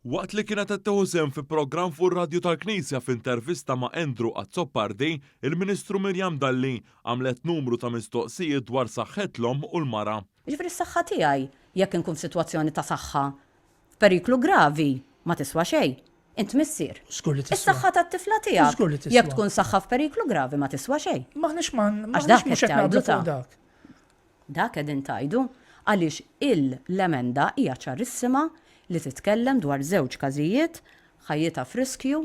Waqt li kienet qed tieħu sehem fi programm fuq ir-radju tal-Knisja f'intervista ma' Andrew Azzopardi, il-Ministru Miriam Dalli għamlet numru ta' mistoqsijiet dwar saħħet l-omm u l-mara. Jiġifieri s-saħħa tiegħi jekk inkun f'sitwazzjoni ta' saħħa f'periklu gravi ma tiswa xejn. Int missier. Żgur li tiswa. Is-saħħa tat-tifla tiegħek Żgur li tiswa. jekk tkun saħħa f'periklu gravi ma tiswa xejn. M'aħniex ma Għax dak m'aħniex mhux qed qed naqblu tgħidu ta'. fuq dak. Dak qegħdin tgħidu għaliex il l-emenda hija ċarissima li titkellem dwar żewġ każijiet, ħajjitha f'riskju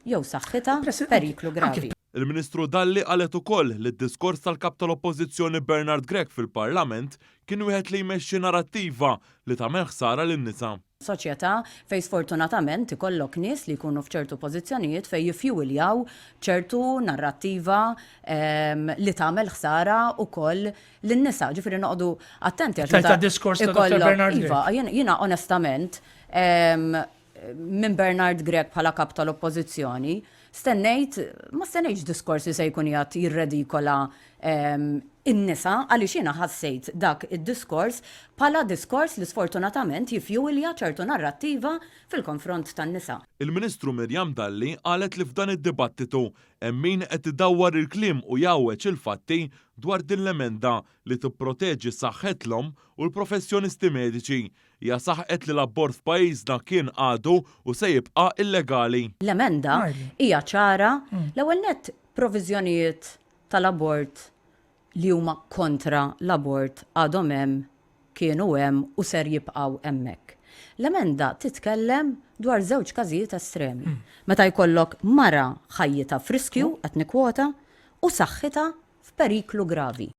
jew saħħitha f'periklu gravi. Il-Ministru Dalli qalet ukoll li d-diskors tal-Kap tal-Oppożizzjoni Bernard Grech fil-Parlament kien wieħed li jmexxi narattiva li tagħmel ħsara lin-nisa. Soċjetà fejn sfortunatament ikollok nies li jkunu f'ċertu pożizzjonijiet fejn jiffjuwiljaw ċertu narrattiva li tagħmel ħsara wkoll lin-nisa. Ġifieri noqogħdu attenti għax meta diskors ta' Dr. Bernard Grech. Iva, jiena onestament minn Bernard Grech bħala kap tal-Oppożizzjoni stennejt, ma stennejtx diskors li se jkun qiegħed jirredikola in-nisa għaliex jiena ħassejt dak id-diskors bħala diskors li sfortunatament jiffjuwilja ċertu narrattiva fil-konfront tan-nisa. Il-Ministru Miriam Dalli qalet li f'dan id-dibattitu hemm min qed idawwar il-kliem u jgħawweġ il-fatti dwar din l-emenda li tipproteġi saħħet l-omm u l-professjonisti mediċi. Hija saħqet li l-abort f'pajjiżna kien, għadu u se jibqa' illegali. L-emenda hija ċara, l-ewwel nett proviżjonijiet tal-abort li huma kontra l-abort għadhom hemm, kienu hemm u ser jibqgħu hemmhekk. L-emenda titkellem dwar żewġ każijiet estremi. Meta jkollok mara ħajjitha f'riskju, qed nikkwota, u saħħitha f'periklu gravi.